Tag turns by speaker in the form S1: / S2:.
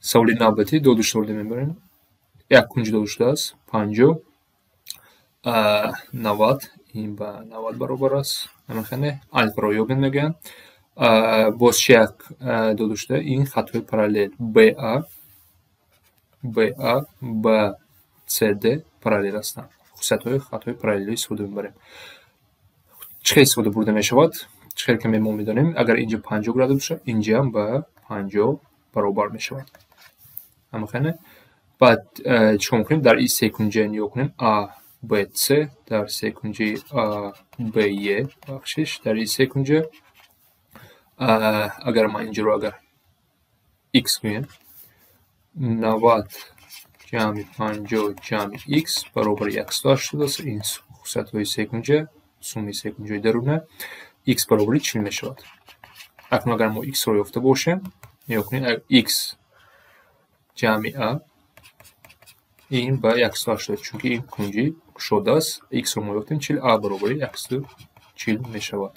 S1: Саволи навбатӣ дода шуда мебарем. Як кунҷ дода шудааст 50, 90, ин ба 90 баробар аст. Намехоҳем алфаро ёбем, мегӯянд. Боз чи як дода шуда? Ин хатҳои параллел БА, БА ба СД параллел ҳастанд. Хусусиятҳои хатҳои параллелро истифода мебарем. Чӣ хел истифода бурда мешавад? Чӣ хел ки мо медонем, агар инҷа 50 градус бошад, инҷаам ба 50 баробар мешавад. Намехоҳем? Баъд чӣ кор мекунем? Дар ин секунҷа нигоҳ кунем, А, Б, С, дар секунҷаи А, Б, Е, бахшиш, дар ин секунҷа, агар ман инҷаро агар x гӯем, 90 ҷамъи 50 ҷамъи x баробари 180 аст. Ин хусусиятҳои секунҷа, суммаи секунҷаи даруна, x баробари 40 мешавад. Акнун агар мо x-ро ёфта бошем, нигоҳ кунед, x ҷамъи а ин ба 180, чунки ин кунҷи кушода аст. X-ро мо ёфтем 40, а баробари 140 мешавад.